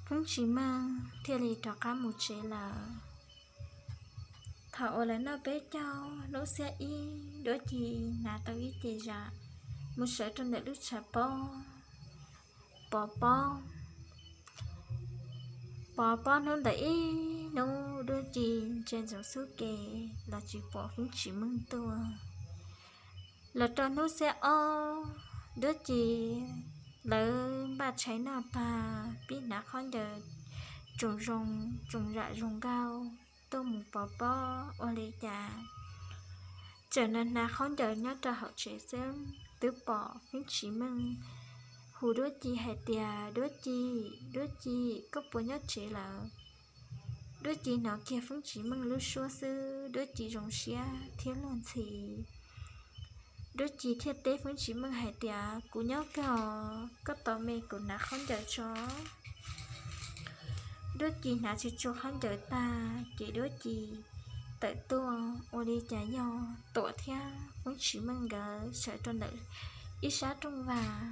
Hmoob Tsis Meej thiaj li rov qab mus tsev lawm. Thaum uas lawv noj peb caug hnub xiab ib, Duab Ci hnav tau ib ce zam mus sawv rau ntawm lub tshav pob, pov pob. Pov pob hnub ntawd ib hnub, Duab Ci ntsia ntsoov xub ke los tsis pom Hmoob Tsis Meej tuaj. Los rau hnub xiab ob, Duab Ci lawv npaj tshais noj tag, pib hnav khaub ncaws tsoos zoo, tsoos zam zoo nkauj tuaj mus pov pob ua li cas, txawm hnav hnav khaub ncaws nyob rau hauv tsev xwb, twb pom Hmoob Tsis Meej hu Duab Ci hais tias, Duab Ci, Duab Ci, koj puas nyob tsev lawm? Duab Ci hnov kiag Hmoob Tsis Meej lub suab xwb, Duab Ci zoo siab thiab luag ntxhi. Duab Ci thiaj teb Hmoob Tsis Meej hais tias, kuv nyob kawg os, koj tos me kuv hnav khaub ncaws tso. Duab Ci hnav tsis tshua khaub ncaws tag ces Duab Ci tawm tuaj ua li cas yog Tuam thiab Hmoob Tsis Meej nkawd sawv rau ntawm ib sab rooj vag.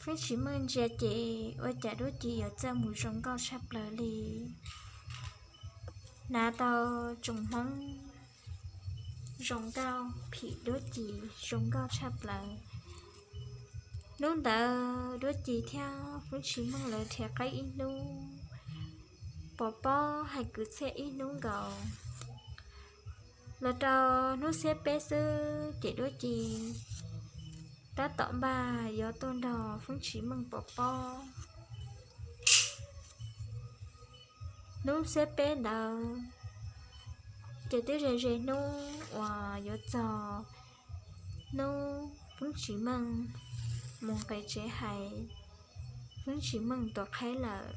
Hmoob Tsis Meej ntsia ces ua cas Duab Ci yuav txawj mus zoo nkauj tshaj plaws li. Hnav tau tsoos hmoob zoo nkauj phim Duab Ci zoo nkauj tshaj plaws. Hnub ntawd Duab Ci thiab Hmoob Tsis Meej lawv nrhiav qaib ib hnub, pov pob hais kwv txhiaj ib hnub nkaus. Los rau hnub xiab peb xwb ces Duab Ci tab tom npaj yuav tuaj nrog Hmoob Tsis Meej pov pob. Hnub xiab peb ntawd ces twb ze ze hnub uas yuav txog hnub Hmoob Tsis Meej mus nqis tsev hais Hmoob Tsis Meej tus qhaib lawm.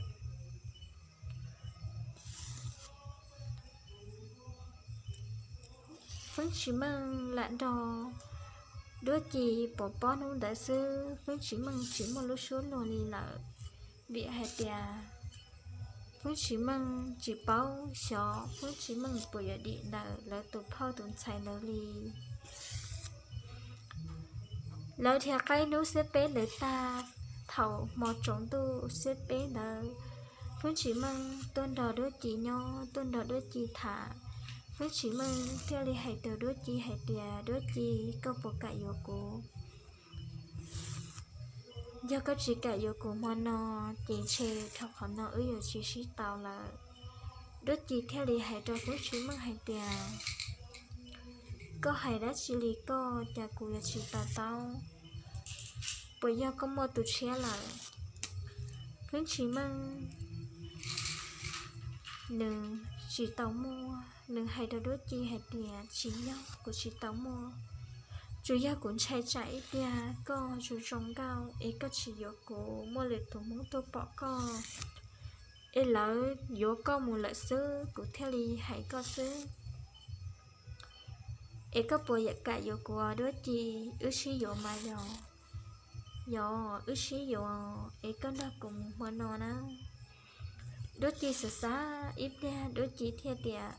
Hmoob Tsis Meej lam nrog Duab Ci pov pob hnub ntawd xwb, Hmoob Tsis Meej tsis muaj lub suab luag li lawm, vim hais tias Hmoob Tsis Meej tsis paub xyov Hmoob Tsis Meej puas yuav dim ntawm lawv tus phauj tus ntxhais ntawd li. Lawv nrhiav qaib hnub xiab peb ntawd tag, thaum hmo tsaus ntuj xiab peb ntawd, Hmoob Tsis Meej tuaj nrog Duab Ci nyob, tuaj nrog Duab Ci tham. Hmoob Tsis Meej thiaj li hais rau Duab Ci hais tias, Duab Ci, koj puas kam yuav kuv? Yog koj tsis kam yuav kuv hmo no, ces ntshe dhau qhov no wb yuav tsis sib tau lawm. Duab Ci thiaj li hais rau Hmoob Tsis Meej hais tias, koj hais dab tsi li koj, cas kuv yuav tsis to taub? Puas yog koj muaj tus tshiab lawm? Hmoob Tsis Meej nws tsis tau muaj, nws hais rau Duab Ci hais tias, tsis yog, kuv tsis tau muaj, tsuas yog kuv ntshai tsam ib pliag koj zoo zoo nkauj es koj tsis yuav kuv, muaj lwm tus hmoob tuaj pom koj es lawv yuav koj mus lawm xwb, kuv thiaj li hais koj xwb. Es koj puas kam yuav kuv, Duab Ci? Wb sib yuav mas yog? Yog, wb sib yuav, es koj nrog kuv mus hmo no na. Duab Ci xav xav ib pliag, Duab Ci thiaj tias,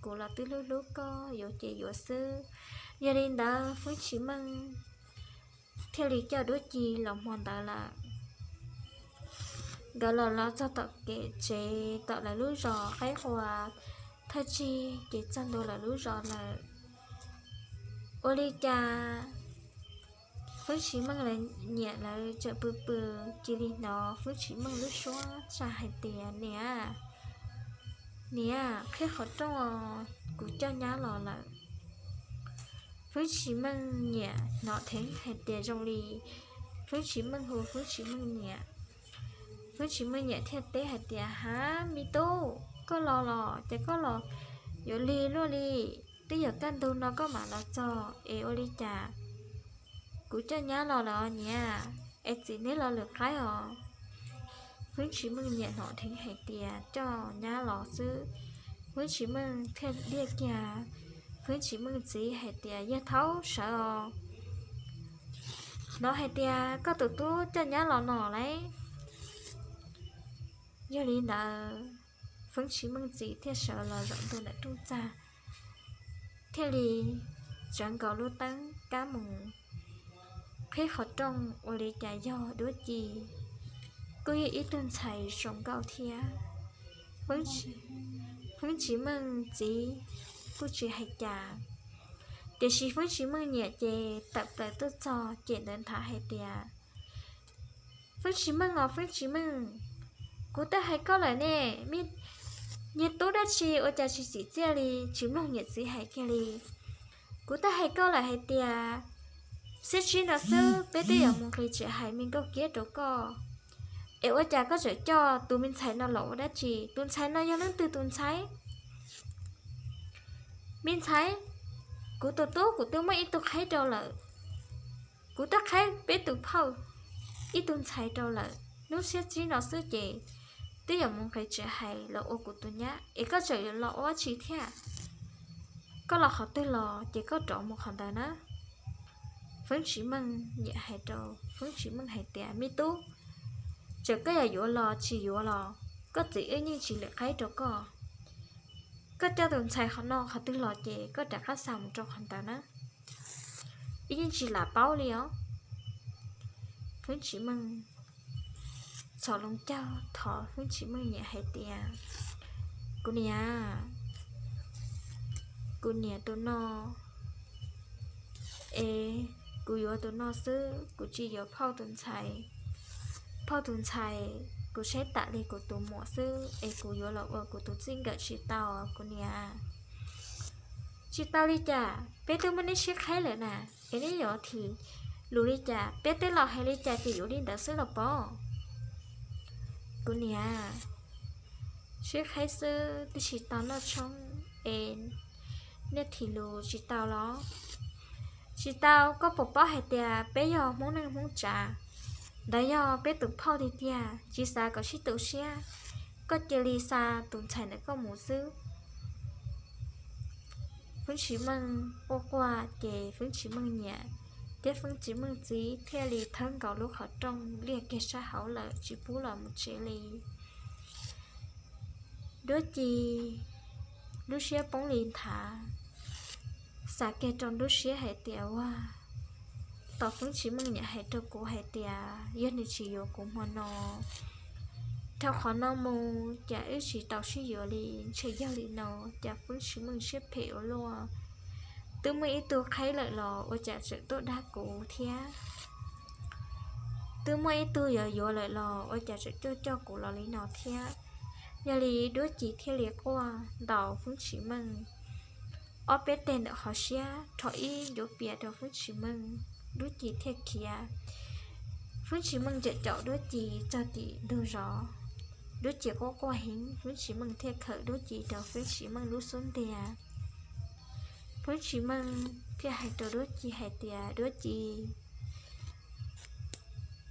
kuv los twb hlub hlub koj, yuav ces yuav xwb. Yog li ntawd Hmoob Tsis Meej thiaj li coj Duab Ci los hmo ntawd lawm. Nkawd los los txog tom kev tsev, tom lawv lub zos qaib qua, thawj tsig ces txog ntua lawv lub zos lawm. Ua li cas Hmoob Tsis Meej lawv niam lawv tseem pw pw, cia li hnov Hmoob Tsis Meej lub suab tsa hais tias, niam, niam, qhib qhov rooj os, kuv coj nyab los lawm. Hmoob Tsis Meej niam hnov dheev hais tias zoo li Hmoob Tsis Meej hu Hmoob Tsis Meej niam. Hmoob Tsis Meej niam thiaj teb hais tias, ha, me tub, koj los los, ces koj los yuav lig luaj li, twb yuav kaj ntug no koj mam los txog es ua li cas? Kuv coj nyab los lawm os niam, es txiv neb los lwm qaib os. Hmoob Tsis Meej niam hnov dheev hais tias coj nyab los xwb, Hmoob Tsis Meej thiaj diaj kiag Hmoob Tsis Meej txiv hais tias, yawg thaub, sawv os. Hnov hais tias koj tus tub coj nyab los no lauj. Yog li ntawd Hmoob Tsis Meej txiv thiaj sawv los zaum ntua ntawm rooj txag, thiaj li tsawv nkaus lub teeb kab mus qhib qhov rooj, ua li cas yog Duab Ci. kuj yog ib tug ntxhais zoo nkauj thiab. Feeb Tsis Meej txiv kuj tsis hais cas, tiam sis Feeb Tsis Meej niam ces tawm plaws tuaj txog ces ntawd nthav hais tias, Feeb Tsis Meej os Feeb Tsis Meej, kuv twb hais koj lawm ne, niag tub dab tsi ua cas tsis txim txiaj li, tsis mloog niam txiv hais kiag li. Kuv twb hais koj lawm hais tias, xiab tsib no xwb peb twb yuav mus nqis tsev hais me nkauj kiab rau koj, es ua cas koj tseem coj tus me ntxhais no los ua dab tsi? Tus ntxhais no yog leej twg tus ntxhais? Me ntxhais, kuv tus tub kuv twb muaj ib tug qhaib rau lawm. Kuv twb qhaib peb tus phauj ib tug ntxhais rau lawm, hnub xiab tsib no xwb ces twb yuav mus nqis tsev hais los ua kuv tus nyab, es koj tseem yuav los ua dab tsi thiab? Koj los qhov twg los ces koj rov mus qhov ntawd na. Feeb Tsis Meej niam hais rau Feeb Tsis Meej hais tias, me tub, txawm koj yog yuav los tsis yuav los koj txiv wb yeej tsis lwm qhaib rau koj. Koj coj tus ntxhais qhov no qhov twg los ces koj rov qab xa mus rau qhov ntawd na, wb yeej tsis lam paub li os. Feeb Tsis Meej txhos loo caug thov Feeb Tsis Meej niam hais tias, kuv niam, kuv niam tus no es kuv yuav tus no xwb, kuv tsis yuav phauj tus ntxhais. Phauj tus ntxhais kuv saib tas li kuv tus muam xwb es kuv yuav los ua kuv tus txij nkawm tsis tau kuv niam. Tsis tau li cas, peb twb muab neb sib qhaib lawm na, es neb yuav thim lus li cas? Peb twb los hais li cas ces yuav li ntawd xwb los pob. Kuv niam, sib qhaib xwb twb tsis tau noj tshoob es nej thim lus tsis tau los? Tsis tau, koj puas paub hais tias peb yog Hmoob neej Hmoob tsav, ntawd yog peb tus phauj tiag tiag, tsis xav kom sib tu siab, koj cia li xa tus ntxhais ntawm koj mus xwb. Feeb Tsis Meej quaj quaj ces Feeb Tsis Meej niam thiab Feeb Tsis Meej txiv thiaj li thawb nkaus lub qhov rooj liaj kiag sab hauv lawm tsis pub los mus tsev li. Duab Ci lub siab poob li nthav, xav kiag rau nruab siab hais tias, ua, tos Feeb Tsis Meej niam hais rau kuv hais tias yog nws tsis yuav kuv hmo no, dhau qhov no mus cas wb tsis tau sib yuav li. Ntshe yog li no, cas Feeb Tsis Meej siab phem ua luaj, twb muaj ib tug qhaib lawm los ua cas tseem tuaj dag kuv thiab, twb muaj ib tug yuav yuav lawm los ua cas tseem coj coj kuv los li no thiab. Yog li Duab Ci thiaj li quaj ntaus Feeb Tsis Meej ob peb teg ntawm qhov siab, rho ib ncuav pias rau Feeb Tsis Meej, Duab Ci thiaj khiav. Feeb Tsis Meej caum caum Duab Ci txog tim ntug zos, Duab Ci quaj quaj heev, Feeb Tsis Meej thiaj khawm Duab Ci rau Feeb Tsis Meej lub xub ntiag. Feeb Tsis Meej thiaj hais rau Duab Ci hais tias, Duab Ci,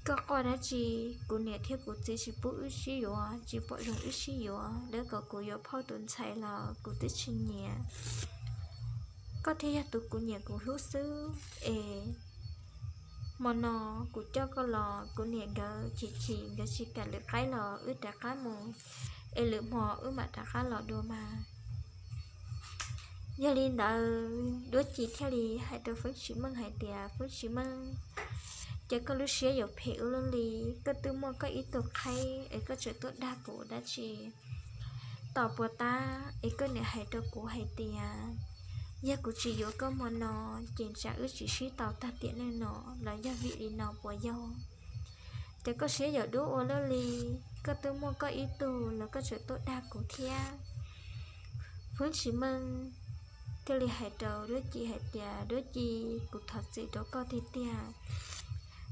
koj quaj dab tsi? Kuv niam thiab kuv txiv tsis pub wb sib yuav, tsis pom zoo wb sib yuav, lawv kom kuv yuav phauj tus ntxhais los kuv twb tsis nyiam. Koj thiaj yog tus kuv nyiam kuv hlub xwb es hmo no kuv coj koj los kuv niam nkawd chim chim nkawd tsis kam lwm qaib los wb rov qab mus, es lwm hmo wb mam rov qab los dua mas. Yog li ntawd Duab Ci thiaj li hais rau Feeb Tsis Meej hais tias, Feeb Tsis Meej, ces koj lub siab yuav phem ua luaj li, koj twb muaj koj ib tug qhaib es koj tseem tuaj dag kuv dab tsi? Tos puas tab es koj niam hais rau kuv hais tias yog kuv tsis yuav koj hmo no ces tsam wb tsis sib tau tag tiam neej no, los yog vim li no puas yog? Ces koj siab yuav dub ua luaj li, koj twb muaj koj ib tug los koj tseem tuaj dag kuv thiab. Feeb Tsis Meej thiaj li hais rau Duab Ci hais tias, Duab Ci, kuv thov txim rau koj tiag tiag,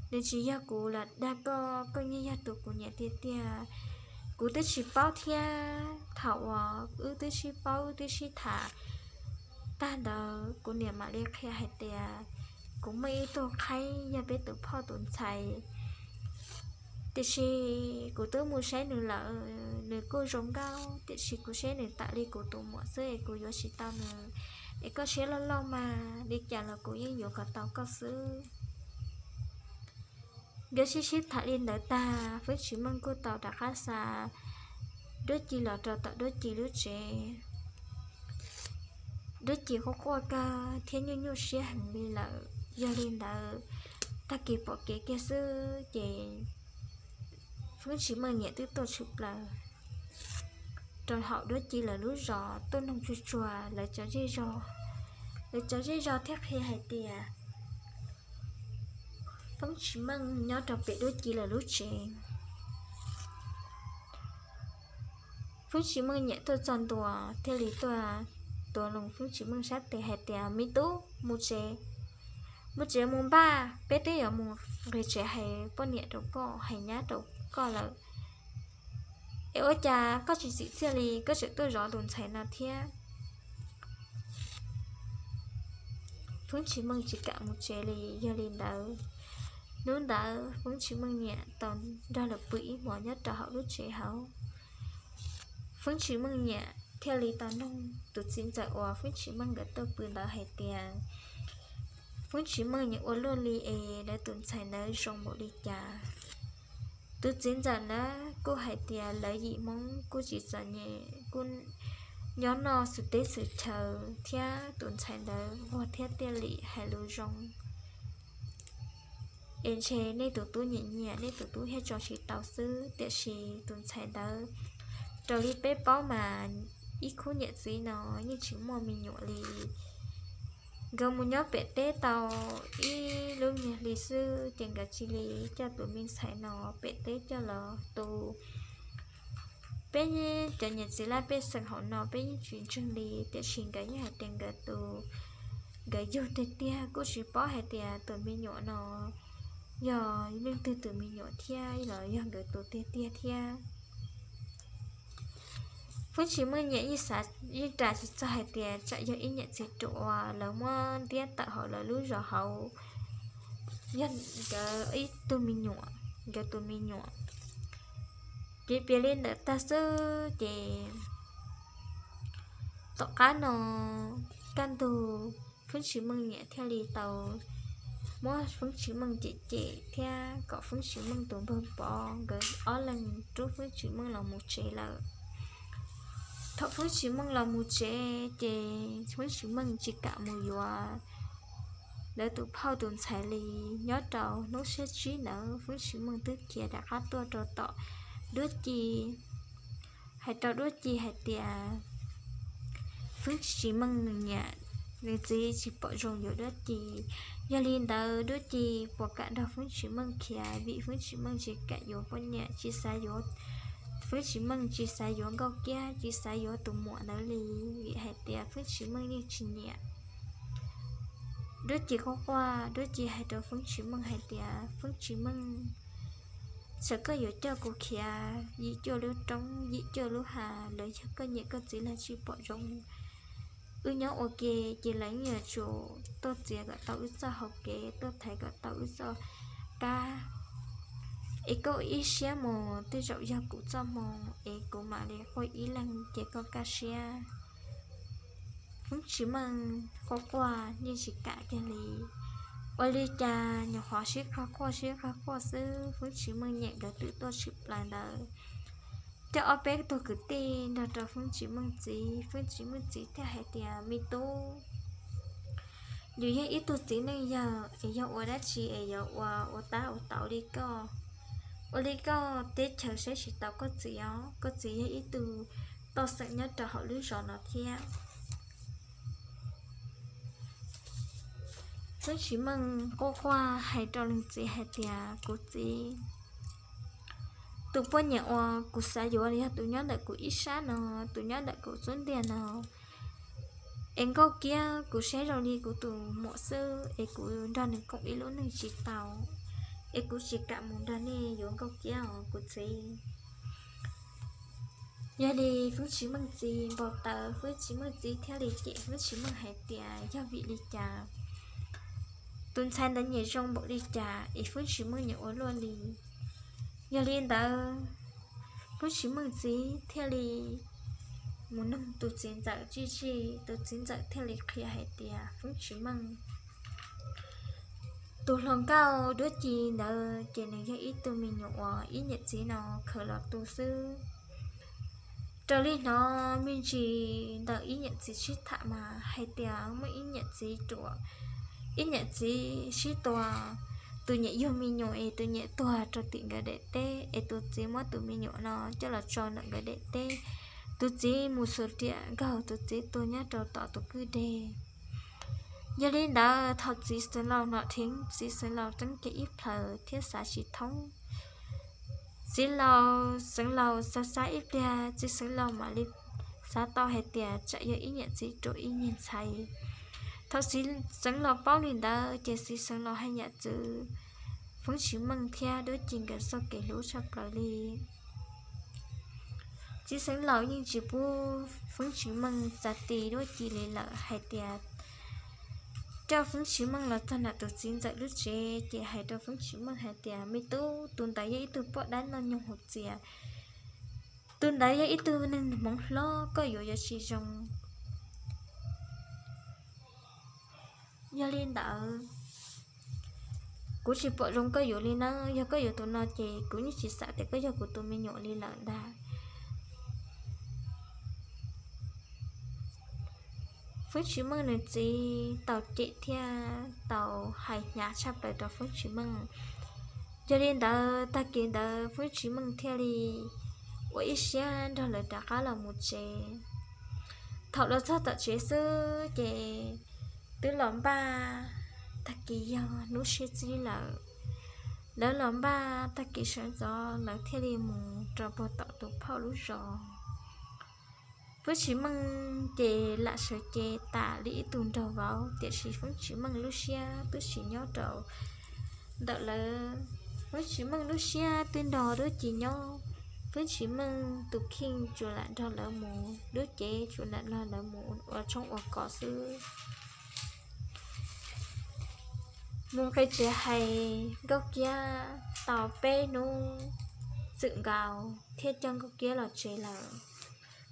nws tsis yog kuv los dag koj, koj yeej yog tus kuv nyiam tiag tiag. Kuv twb tsis paub thiab, thaum uas wb twb sib paub wb twb sib tham tag ntawd kuv niam mam li qhia hais tias kuv muaj ib tug qhaib yog peb tus phauj tus ntxhais, tiam sis kuv twb mus saib nws lawm, nws kuj zoo nkauj, tiam sis kuv saib nws tam li kuv tus muam xwb es kuv yuav tsis tau nws. Es koj siab loj loj mas, li cas los kuv yeej yuav kom tau koj xwb. Nkawd sib sib tham li ntawd tag, Feeb Tsis Meej kuj tau rov qab xa Duab Ci los rau tom Duab Ci lub tsev. Duab Ci quaj quaj kawg thiab nyuaj nyuaj siab heev li lawm. Yog li ntawd, tag kis pom kev kiag xwb ces Foob Tsis Meej niam twb tuaj tshwm plaws rau hauv Duab Ci lawv lub zos tuaj noog tsuag tsuag lawv cov zej zog. Lawv cov zej zog thiaj qhia hais tias Foob Tsis Meej nyob rau pem Duab Ci lawv lub tsev. Foob Tsis Meej niam tuaj txog ntua thiaj li tuaj tuav loo Foob Tsis Meej sab tes hais tias, me tub, mus tsev, mus tsev mus npaj, peb twb yuav mus nqis tsev hais poj niam rau koj, hais nyab rau koj lawm. Es ua cas koj tsis txim txiaj li, koj tseem tuaj zov tus ntxhais no thiab? Foob Tsis Meej tsis kam mus tsev li. Yog li ntawd, hnub ntawd Foob Tsis Meej niam tau nrog lawv pw ib hmos nyob rau hauv lub tsev hauv. Foob Tsis Meej niam thiaj li tau noog tus txiv ntxawm uas Foob Tsis Meej nkawd tuaj pw ntawd hais tias, Foob Tsis Meej niam ua luaj li es lawv tus ntxhais ntawd zoo npaum li cas? Tus txiv ntxawm ntawd kuj hais tias lawv yim Hmoob kuj tsis txom nyem, kuj nyob noj xws teb xws chaw thiab tus ntxhais ntawd nquag thiab tiaj lim hais lus zoo. Es ntshe nej tus tub nyiam nyiam nej tus tub thiaj tso tsis tau xwb, tiam sis tus ntxhais ntawd raws li peb paub mas ib khub niam txiv no yeej tsis muaj me nyuam li. Nkawd mus nyob pem teb tau ib lub nyuag hli xwb ces nkawd cia li coj tus me ntxhais no pem teb coj los tu. Peb cov niam txiv laj pej xeem hauv no peb yeej tsis ntseeg li, tiam sis nkawd yeej hais tias nkawd tu, nkawd yug tiag tiag kuj tsis paub hais tias tus me nyuam no yog leej twg tus me nyuam thiab los yog nkawd tus tiag tiag thiab. Foob Tsis Meej niam yeej xav, yeej ras tsis txog hais tias tsam yog ib niam txiv ruam uas lawv muab ntiab tawm hauv lawv lub zos hauv, yog nkawd ib tug me nyuam, nkawd tus me nyuam. Ces piav li ntawd tag xwb ces tom qab no kaj ntug Foob Tsis Meej niam thiaj li tau muab Foob Tsis Meej cem cem thiab kom Foob Tsis Meej tus npawg Pov nkawd ob leeg rub Foob Tsis Meej los mus tsev lawm. Thaum Foob Tsis Meej los mus tsev ces Foob Tsis Meej tsis kam mus yuav lawv tus phauj tus ntxhais li. Nyob rau hnub xiab tsib ntawd Foob Tsis Meej twb khiav rov qab tuaj rau tom Duab Ci, hais rau Duab Ci hais tias Foob Tsis Meej nws niam nws txiv tsis pom zoo yuav Duab Ci. Yog li ntawd Duab Ci puas kam nrog Foob Tsis Meej khiav, vim Foob Tsis Meej tsis kam yuav poj niam, tsis xav yuav, Foob Tsis Meej tsis xav yuav Nkauj Kiab, tsis xav yuav tus muam ntawd li, vim hais tias Foob Tsis Meej yeej tsis nyiam. Duab Ci quaj quaj, Duab Ci hais rau Foob Tsis Meej hais tias, Foob Tsis Meej, txawm koj yuav coj kuv khiav yim cuaj lub roob yim cuaj lub hav los yog koj niam koj txiv los tsis pom zoo, wb nyob ua ke ces lawv yeej yuav tsum tuaj txiav kom tau wb txoj hau kev, tuaj thaiv kom tau wb txoj kab. Es koj ua ib siab mus, tej zaum yog kuv txoj hmoo es kuv mam li quaj ib leeg ces koj kaj siab. Foob Tsis Meej quaj quaj yeej tsis kam kiag li. Ua li cas nyuam qhuav sib qawg quaj sib qawg quaj xwb, Foob Tsis Meej niam nkawd twb tuaj tshwm plaws ntawd, coj ob peb tug kwv tij nrog rau Foob Tsis Meej txiv. Foob Tsis Meej txiv thiaj hais tias, me tub, yus yog ib tug txiv neej yawg es yog ua dab tsi es yuav ua ua tab ua tau li koj. Ua li koj teb chaws saib tsis taus koj txiv os, koj txiv yog ib tug toj xeem nyob rau hauv lub zos no thiab. Foob Tsis Meej quaj quaj hais rau leej txiv hais tias, kuv txiv, tus poj niam uas kuv xav yuav yog tus nyob ntawm kuv ib sab no, tus nyob ntawm kuv xub ntiag no. Es Nkauj Kiab kuv saib zoo li kuv tus muam xwb, es kuv nrog nws koom ib lub neej tsis tau, es kuv tsis kam mus nrog nej yuav Nkauj Kiab os kuv txiv. Yog li Foob Tsis Meej txiv npau taws, Foob Tsis Meej txiv thiaj li cem Foob Tsis Meej hais tias, yog vim li cas tus ntxhais ntawd nyiam zoo npaum li cas es Foob Tsis Meej nyiam ua luaj li. Yog li ntawd, Foob Tsis Meej txiv thiaj li mus noog tus txiv ntxawm tsij tsij, tus txiv ntxawm thiaj li qhia hais tias, Foob Tsis Meej, tus hluas nkauj Duab Ci ntawd ces nws yog ib tug me nyuam uas ib niam txiv no khaws los tu xwb. Raws li hnov me ntsis ntawm ib niam txiv sib tham mas hais tias muaj ib niam txiv ruam, ib niam txiv sib tua, tus niam yug me nyuam es tus niam tuag rau tim nkawd daim teb es tus txiv muab tus me nyuam no coj los tso ntawm nkawd daim teb. Tus txiv mus xuas riam nkaug tus txiv tuag nyob rau tom tus kwj deg. Yog li ntawd thaum txiv xeev laus hnov dheev, txiv xeev laus teeb kiag ib plhaws thiab xav tsis thoob. Txiv laus xeev laus xav xav ib pliag, txiv xeev laus mam li xav tau hais tias tsam yog ib niam txiv ruam ib niag ntxhais. Thaum txiv xeev laus paub li ntawd ces txiv xeev laus haj yam txwv Feeb Tsis Meej thiab Duab Ci nkawd txoj kev hlub tshaj plaws li. Txiv xeev laus yeej tsis pub Feeb Tsis Meej txav ti Duab Ci li lawm hais tias, coj Feeb Tsis Meej los txog nram tus txiv ntxawm lub tsev ces hais rau Feeb Tsis Meej hais tias, me tub, tus ntawd yog ib tug poj dab noj nyoog hauv txias, tus ntawd yog ib tug neeg hmoov hlob, koj yuav yuav tsis zoo. Yog li ntawd, kuv tsis pom zoo koj yuav li nawb, yog koj yuav tus no ces kuv yeej tsis xav tias koj yog kuv tus me nyuam li lawm ntag. Feeb Tsis Meej nws txiv tau cem thiab tau hais hnyav tshaj plaws rau Feeb Tsis Meej. Yog li ntawd tag kis ntawd Feeb Tsis Meej thiaj li ua ib siab nrog lawv rov qab los mus tsev. Thaum los txog tom tsev xwb ces twb los npaj tag kis yog hnub sib txig lawm. Lawv los npaj tag kis sawv ntxov lawv thiaj li mus rau puag tom tus phauj lub zos. Feeb Tsis Meej ces lam sawv cev tas li ib tug nraug vauv, tiam sis Feeb Tsis Meej lub siab twb tsis nyob rau ntawm lawv. Feeb Tsis Meej lub siab twb nrog Duab Ci nyob. Feeb Tsis Meej tus kheej tsuas lam nrog lawv mus lub cev, tsuas lam nrog lawv mus ua tshoob ua kos xwb. Mus nqis tsev hais Nkauj Kiab tau peb hnub txwm nkaus thiaj coj Nkauj Kiab los tsev lawm.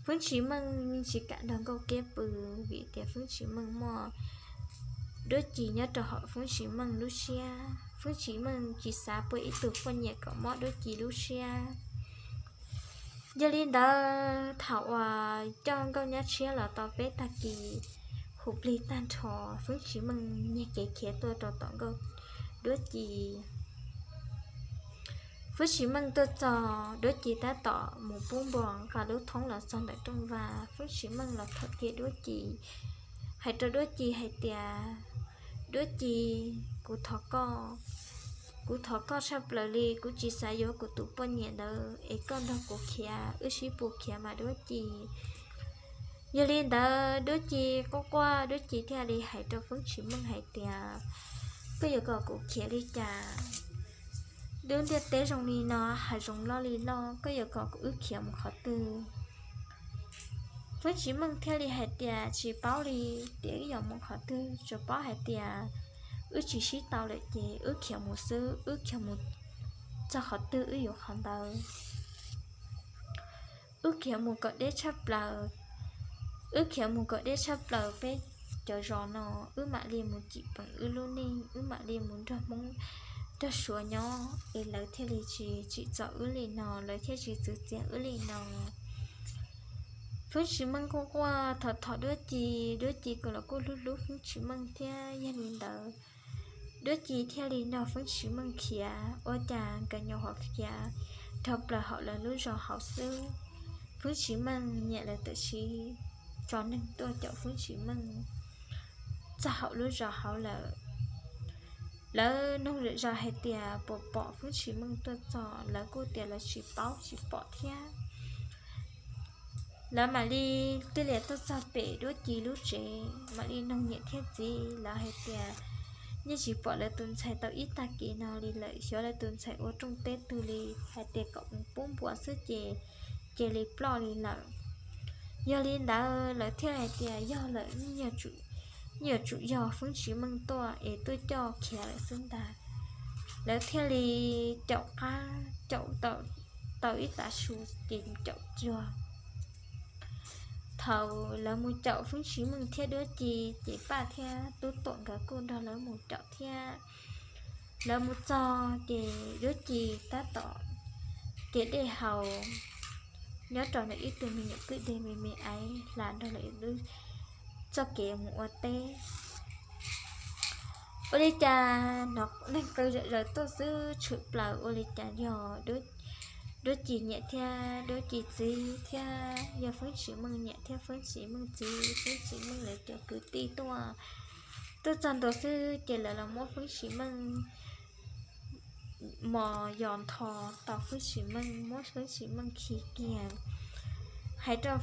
Feeb Tsis Meej yeej tsis kam nrog Nkauj Kiab pw, vim tias Feeb Tsis Meej muaj Duab Ci nyob rau hauv Feeb Tsis Meej lub siab. Feeb Tsis Meej tsis xav pub ib tug poj niam kom mob Duab Ci lub siab. Yog li ntawd thaum uas coj Nkauj Nyab Tshiab los tau peb tag kis, hu plig tag nrho, Feeb Tsis Meej nyiag kev khiav tuaj rau tom Nkauj Duab Ci. Feeb Tsis Meej tuaj txog, Duab Ci tab tom mus pub npua nqa lub thoob los txog ntawm rooj vag. Feeb Tsis Meej los thov kiag Duab Ci, hais rau Duab Ci hais tias, Duab Ci, kuv thov koj, kuv thov koj tshaj plaws li, kuv tsis xav yuav kuv tus poj niam ntawd es koj nrog kuv khiav, wb sib pus khiav mas Duab Ci. Yog li ntawd Duab Ci quaj quaj, Duab Ci thiaj li hais rau Feeb Tsis Meej hais tias, koj yuav kom kuv khiav li cas? Lub ntiaj teb zoo li no, hav zoov loj li loj, koj yuav kom wb khiav mus qhov twg? Feeb Tsis Meej thiaj li hais tias, tsis paub li tias wb yuav mus qhov twg, tsuas paub hais tias wb tsis sib tau lawm ces wb khiav mus xwb, wb khiav mus txog qhov twg wb yuav qhov ntawd. Wb khiav mus kom deb tshaj plaws, wb khiav mus kom deb tshaj plaws peb cov zos no, wb mam li mus cim peem wb lub neej, wb mam li mus nrog Hmoob nrog Suav nyob es lawv thiaj li tsis tsim txom wb li no, lawv thiaj tsis txwv txiav wb li no. Feeb Tsis Meej quaj quaj thov thov Duab Ci, Duab Ci kuj los kuj hlub hlub Feeb Tsis Meej thiab. Yog li ntawd Duab Ci thiaj li nrog Feeb Tsis Meej khiav, ua cas nkawd nyuam qhuav khiav dhau plaws hauv lawv lub zos hauv xwb, Feeb Tsis Meej niam lawv txawm sib tso neeg tuaj caum Feeb Tsis Meej txog hauv lub zos hauv lawm. Lawv noog zom zaws hais tias puas pom Feeb Tsis Meej tuaj txog, lawv kuj tias lawv tsis paub tsis pom thiab. Lawv mam li twb liam tuaj txog pem Duab Ci lub tsev, mam li noog niam thiab txiv, lawv hais tias yeej tsis pom lawv tus ntxhais tau ib tag kis no li lawm, xyov lawv tus ntxhais ua rooj teb twg li, hais tias kom mus pub npua xwb ces cia li ploj li lawm. Yog li ntawd lawv thiaj hais tias yog lawm, yeej yuav tsum yog Feeb Tsis Meej tuaj es tuaj coj khiav lawm xwb ntag. Lawv thiaj li caum qab caum tau ib tav su ces caum cuag. Thaum lawv mus caum Feeb Tsis Meej thiab Duab Ci ces Paj thiab Tub Tuam nkawd kuj nrog lawv mus caum thiab. Lawv mus txog ces Duab Ci tab tom kev dej haus nyob rau ntawm ib tug me nyuam kwj deg me me ais hla nrog lawv txoj kev mus ua teb. Ua li cas hnov neeg qw zom zaws tuaj xwb tshwm plaws, ua li cas yog Duab Ci niam thiab Duab Ci txiv thiab yog Feeb Tsim Meej niam thiab Feeb Tsim Meej txiv, Feeb Tsim Meej lawv cov kwv tij tuaj. Tuaj txog ntua xwb ces lawv los muab Feeb Tsim Meej mos yos nthos tau Feeb Tsim Meej, muab Feeb Tsim Meej khi kiag, hais rau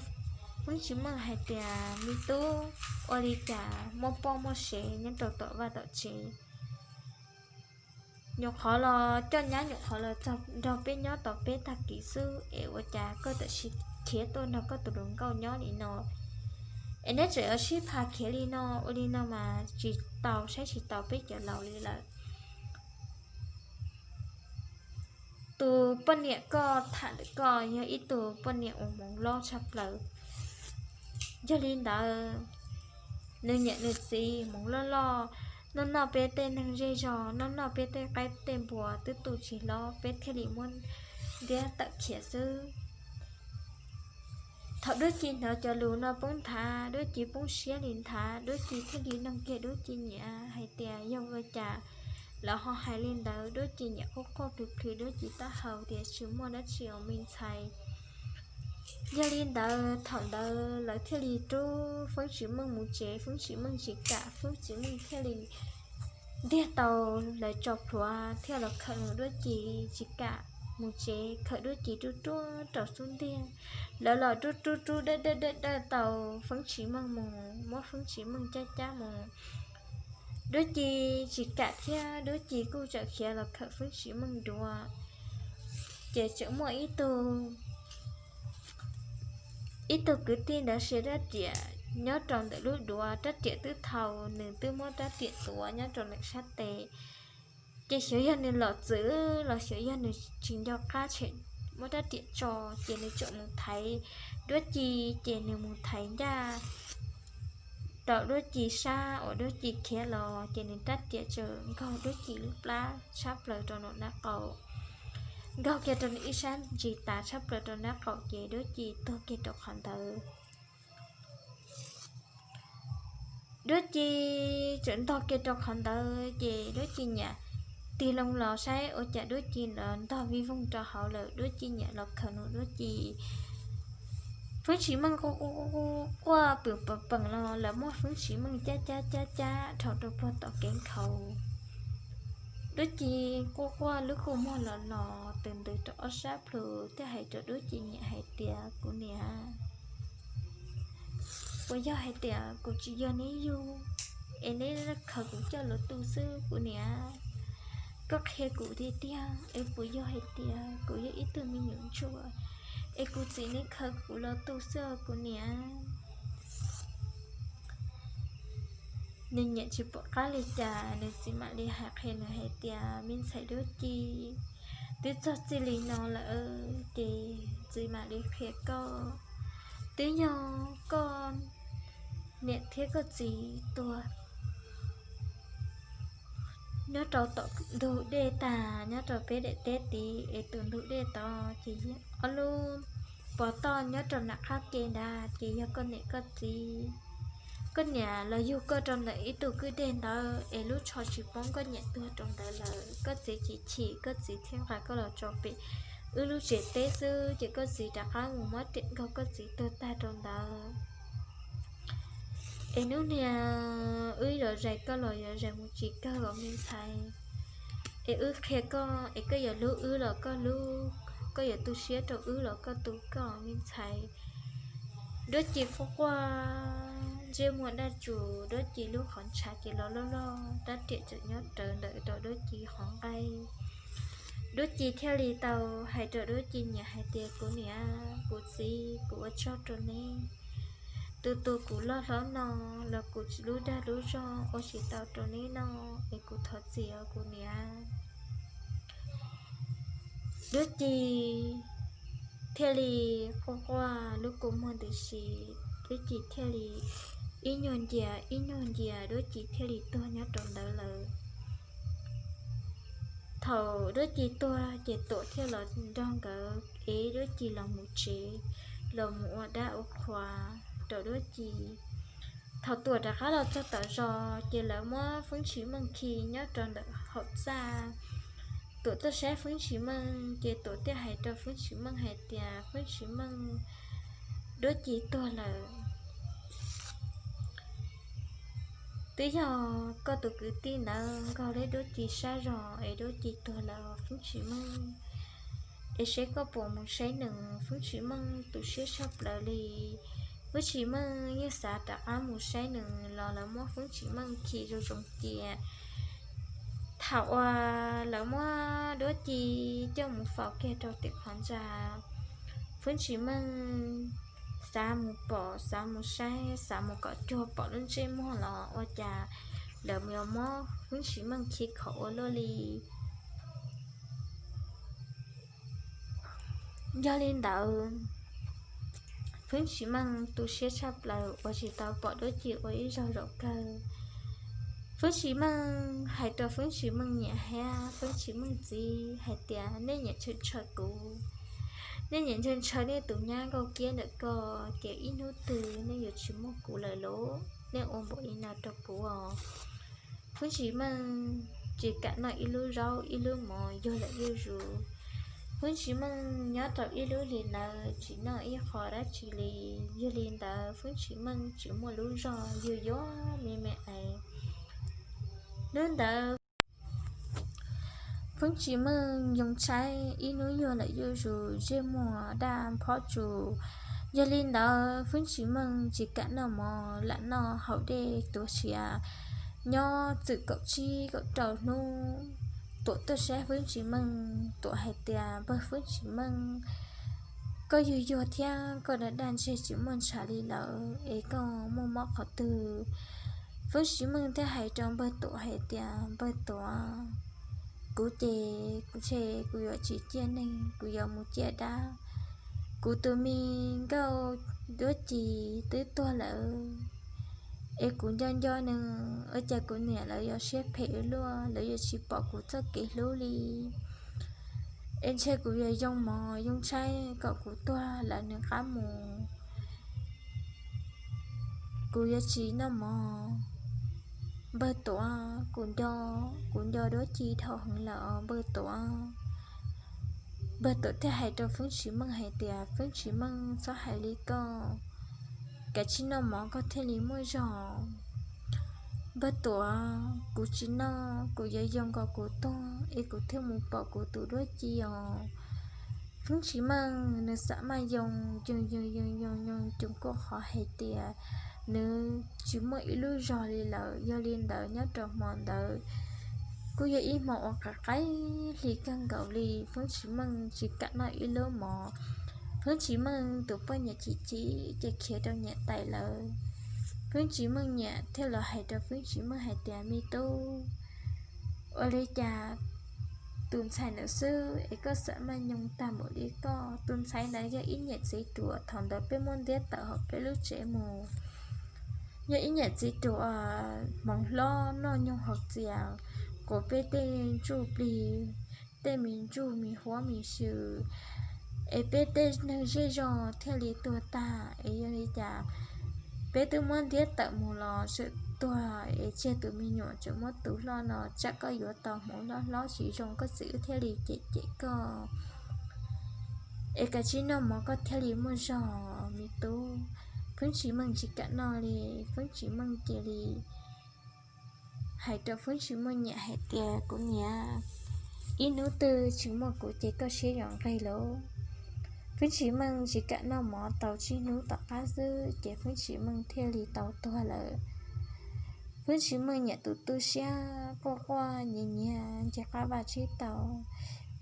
Feeb Tsim Meej hais tias, me tub, ua li cas muaj poj muaj sev nyob rau tom vaj tom tsev? Nyuam qhuav los coj nyab nyuam qhuav los txog nrog peb nyob tau peb tag kis xwb es ua cas koj tam sim khiav tuaj nrog koj tus hluas nkauj nyob li no? Es neb tseem yuav sib pha khiav li no, ua li no mas tsis tau, saib tsis taus peb cov laus li lawm. Tus poj niam koj tham ntawm koj yog ib tug poj niam uas hmoov loj tshaj plaws. Yog li ntawd, nws niam nws txiv hmoov loj loj, noj noj peb tej neeg zej zog, noj noj peb tej qaib tej npua twb tu tsis hlob, peb thiaj li muab ntiab tawm khiav xwb. Thaum Duab Ci hnov cov lus no poob nthav, Duab Ci poob siab li nthav, Duab Ci thiaj li nug kiag Duab Ci niam hais tias yog ua cas lawv ho hais li ntawd. Duab Ci niam quaj quaj plhws plhws Duab Ci taub hau tias tsis muaj dab tsi os me ntxhais. Yog li ntawd thaum ntawd lawv thiaj li rub Feeb Tsim Meej mus tsev, Feeb Tsim Meej tsis kam, Feeb Tsim Meej thiaj li ntiag tau lawv tso plhuav thiaj los khawm nws, Duab Ci tsis kam mus tsev, khawm Duab Ci rub ruab rau xub ntiag. Lawv los rub rub rub dawj dawj dawj dawj tau Feeb Tsim Meej mus, muab Feeb Tsim Meej cab cab mus. Duab Ci tsis kam thiab Duab Ci kuj txawm khiav los khawm Feeb Tsim Meej dua. Ces tseem muaj ib tug ib tug kwv tij ntawd sia rab riam nyob rau ntawm lub duav, rab riam twb thau, nws twb muab rab riam tuav nyob rau nws sab tes. Ces xyov yog nws los txwm los xyov yog nws tsis nco qab tshem, muab rab riam tso, ces nws txawm mus thaiv Duab Ci, ces nws mus thaiv ncaj rau Duab Ci sab uas Duab Ci khiav los, ces nws rab riam txawm nkaug Duab Ci lub plab tshab plaws rau nram nraub qaum, nkaug kiag rau nws ib sab ntsis tas tshab plaws rau nraub qaum, ces Duab Ci tuag kiag rau qhov ntawd. Duab Ci txawm ntog kiag rau qhov ntawd, ces Duab Ci niam tig loo los saib ua cas Duab Ci los ntog vij voog rau hauv lawm. Duab Ci niam los khaws nws, Duab Ci, Feeb Tsim Meej quaj quaj pwm pem peem los lawv muab Feeb Tsim Meej cab cab cab cab dhau rau puag tom kev nkhaus. Duab Ci quaj quaj lub kua muag los los tws ntws rau ob sab plhu thiab hais rau Duab Ci niam hais tias, kuv niam, puas yog hais tias kuv tsis yog neb yug es neb khaws kuv coj los tu xwb kuv niam? Koj qhia kuv tiag tiag es puas yog hais tias kuv yog ib tug me nyuam ntsuag es kuv txiv neb khaws kuv los tu xwb kuv niam? Nws niam tsis pom qab li cas, nws txiv mam li hais qhia nws hais tias, me ntxhais Duab Ci, twb txog txij li no lawm ces txiv mam li qhia koj. Twb yog koj niam thiab koj txiv tuag nyob rau tom ntug dej tag nyob rau peb daim teb tid, es tus ntug dej tod ces ob lub pov toj nyob rau nram qab ke ntag ces yog koj niam koj txiv. Koj niam los yug koj rau ntawm ib tug kwj deg ntawd es lub tsho tsis poob, koj niam tuag rau ntawd lawm. Koj txiv chim chim, koj txiv thiaj nqa koj los tso pem wb lub tsev teb xwb, ces koj txiv rov qab mus muab riam nkaug koj txiv tuag tag rau ntawd. Es hnub niag wb yuav zais koj los yuav zais mus tsis kawg os me ntxhais. Es wb qhia koj es koj yuav hlub wb los koj hlub, koj yuav tu siab rau wb los koj tu koj me ntxhais. Duab Ci quaj quaj ntsej muag daj tsus, Duab Ci lub qhov ntshav ces los loj loj, rab riam txawm nyob rawv ntawm rau Duab Ci qhov nqaij. Duab Ci thiaj li tau hais rau Duab Ci niam hais tias, kuv niam, kuv txiv, kuv ua tsaug rau neb. Tus tus kuv loj hlob no los kuv lub dag lub zog ua tsis tau rau neb noj es kuv thov txim os kuv niam. Duab Ci thiaj li quaj quaj lub kua muag ntws si, Duab Ci thiaj li ib nyuag ncia ib nyuag ncia, Duab Ci thiaj li tuag nyob rau ntawd lawm. Thaum Duab Ci tuag ces Tuam thiaj los nrog nkawd ev Duab Ci los mus tsev, los mus ua dab ua qhua rau Duab Ci. Thaum Tuam rov qab los txog tom zos ces lawv muab Fwb Tsis Meej khi nyob rau ntawm hauv txaj. Tuam tuaj saib Fwb Tsis Meej ces Tuam thiaj hais rau Fwb Tsis Meej hais tias, Fwb Tsis Meej, Duab Ci tuag lawm. Twb yog koj tus kwv tij ntawd nkaug li Duab Ci sab zog es Duab Ci tuag lawm Fwb Tsis Meej. Es seb koj puas mus saib nws? Fwb Tsis Meej tu siab tshaj plaws li. Fwb Tsis Meej yeej xav rov qab mus saib nws los lawv muab Fwb Tsis Meej khi zoo zoo cia. Thaum uas lawv muab Duab Ci coj mus faus kiag rau tim qhov ntsa, Fwb Tsis Meej xav mus pom, xav mus saib, xav mus kom cuag pom lub ntsej muag los ua cas lawv yuav muab Fwb Tsis Meej khi khov ua luaj li. Yog li ntawd, Fwb Tsis Meej tu siab tshaj plaws uas tsis tau pom Duab Ci ua ib zaug zaum kawg. Fwb Tsis Meej hais rau Fwb Tsis Meej niam thiab Fwb Tsis Meej txiv hais tias, nej nyiam ntshaw ntshaw kuv, nej nyiam ntshaw ntshaw nej tus nyab Nkauj Kiab ntawm ko, ces ib hnub twg nej yuav tsis muaj kuv lawm lauj, nej ua npaum li no rau kuv os. Fwb Tsis Meej tsis kam noj ib lub zaub ib lub mov yuag lawm yuag zus. Fwb Tsis Meej nyob rau ib lub hlis ntawd tsis noj ib qho dab tsi li. Yog li ntawd Fwb Tsis Meej tsis muaj lub zog, yuag yuag me me es. Hnub ntawd Fwb Tsis Meej yoo tshaib, ib hnub yuag lawm yuag zus, ntsej muag daj phob tsuas. Yog li ntawd Fwb Tsis Meej tsis kam noj mov, lam noj haus dej tuav siav nyob txwm kaum tsib kaum rau hnub. Tuam tuaj saib Fwb Tsis Meej, Tuam hais tias, npawg Fwb Tsis Meej, koj yuag yuag thiab koj daj daj ntseg tsis muaj ntshav li lawm es koj muaj mob qhov twg? Fwb Tsis Meej thiaj hais rau npawg Tuam hais tias, npawg Tuam, kuv ces kuv ntshe kuv yuav tsis ciaj neeg, kuv yuav mus ciaj dab. Kuv tus me nkauj Duab Ci twb tuag lawm, es kuv nco nco nws, ua cas kuv niam lawv yuav siab phem ua luaj, lawv yuav tsis pom kuv txoj kev hlub li. Es ntshe kuv yuav yoo mov yoo tshaib kom kuv tuag lawv nws qab mus. Kuv yuav tsis noj mov. Npawg Tuam, kuv nco, kuv nco Duab Ci dhau heev lawm os npawg Tuam. Npawg Tuam thiaj hais rau Fwb Tsis Meej hais tias, Fwb Tsis Meej, txhob hais li koj, kav tsij noj mov koj thiaj li muaj zog. Npawg Tuam, kuv tsis noj, kuv yuav yoo kom kuv tuag es kuv thiaj mus pom kuv tus Duab Ci os. Fwb Tsis Meej nws xam maj yoo, yoo yoo yoo yoo yoo cus kuj qhov hais tias nws tsis muaj ib lub zog li lawm. Yog li ntawd nyob rau hmo ntawd kuj yog ib hmo uas qaim qaim hli kawg nkaus li. Fwb Tsis Meej tsis kam noj ib lub mov. Fwb Tsis Meej tus poj niam chim chim ces khiav rau niam tais lawv. Fwb Tsis Meej niam thiaj los hais rau Fwb Tsis Meej hais tias, me tub, ua li cas tus ntxhais ntawd xwb es koj xam maj yoo tag npaum li koj? Tus ntxhais ntawd yog ib niam txiv ruam thaum ntawd peb muab ntiab tawm hauv peb lub tsev mus. Yog ib niam txiv ruam hmoov hlob noj nyoog haus txias, quav peb tej ntsuj plig, tej me ntsuj me huab me sw, es peb tej neeg zej zog thiaj li tuag tag. Es yog li cas peb twb muab ntiab tawm mus los tseem tuag, es tseg tus me nyuam tseem muab tu hlob no, tsam koj yuav tau hmoov hlob hlob tsis zoo, koj txiv wb thiaj li cem cem koj. Es kav tsij noj mov koj thiaj li muaj zog me tub. Fwb Tsis Meej tsis kam noj li. Fwb Tsis Meej cia li hais rau Fwb Tsis Meej niam hais tias, kuv niam, ib hnub twg tsis muaj kuv ces koj siab yuav nqig lauj. Fwb Tsis Meej tsis kam noj mov tau tsib hnub tom qab xwb ces Fwb Tsis Meej thiaj li tau tuag lawm. Fwb Tsis Meej niam tus tu siab quaj quaj nyiav nyiav nce qab vaj tsib taug,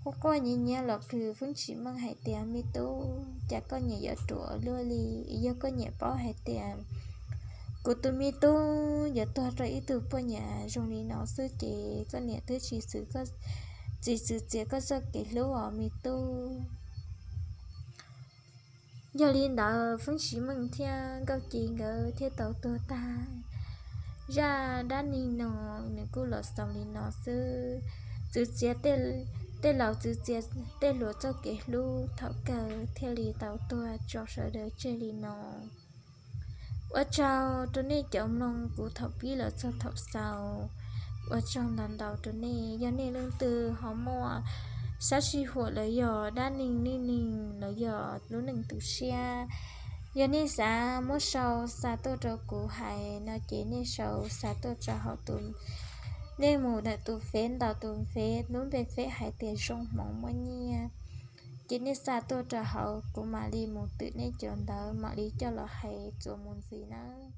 quaj quaj nyiav nyiav los qw Fwb Tsis Meej hais tias, me tub, cas koj niam yuav ruam luaj li? Yog koj niam paub hais tias kuv tus me tub yuav tuag rau ib tug poj niam zoo li no xwb ces koj niam twb tsis txwv, tsis txwv txiav koj txoj kev hlub os me tub. Yog li ntawd Fwb Tsis Meej thiab Nkauj Ci nkawd thiaj tau tuag tag. Zaj dab neeg no nws kuj los xaus li no xwb. Txwv txiav, tej laus txwv txiav tej hluas txoj kev hlub thaum kawg thiaj li tau tuag tso sawv daws tseg li no. Ua tsaug rau nej cov mloog kuv thaum pib los txog thaum xaus. Ua tsaug ntau ntau rau nej. Yog nej leej twg ho muaj sab sij huam los yog dab neeg neej neeg los yog lub neej tu siab, yog nej xav muab sau xa tuaj rau kuv hais no ces nej sau xa tuaj rau hauv tus, nej mus ntawm tus fev, ntaus tus fev, lub npe fev hais tias Zoo Hmoov Muaj Nyiaj, ces nej xa tuaj rau hauv, kuv mam li mus twm nej cov ntawv mam li coj los hais txuas mus ntxiv nawb.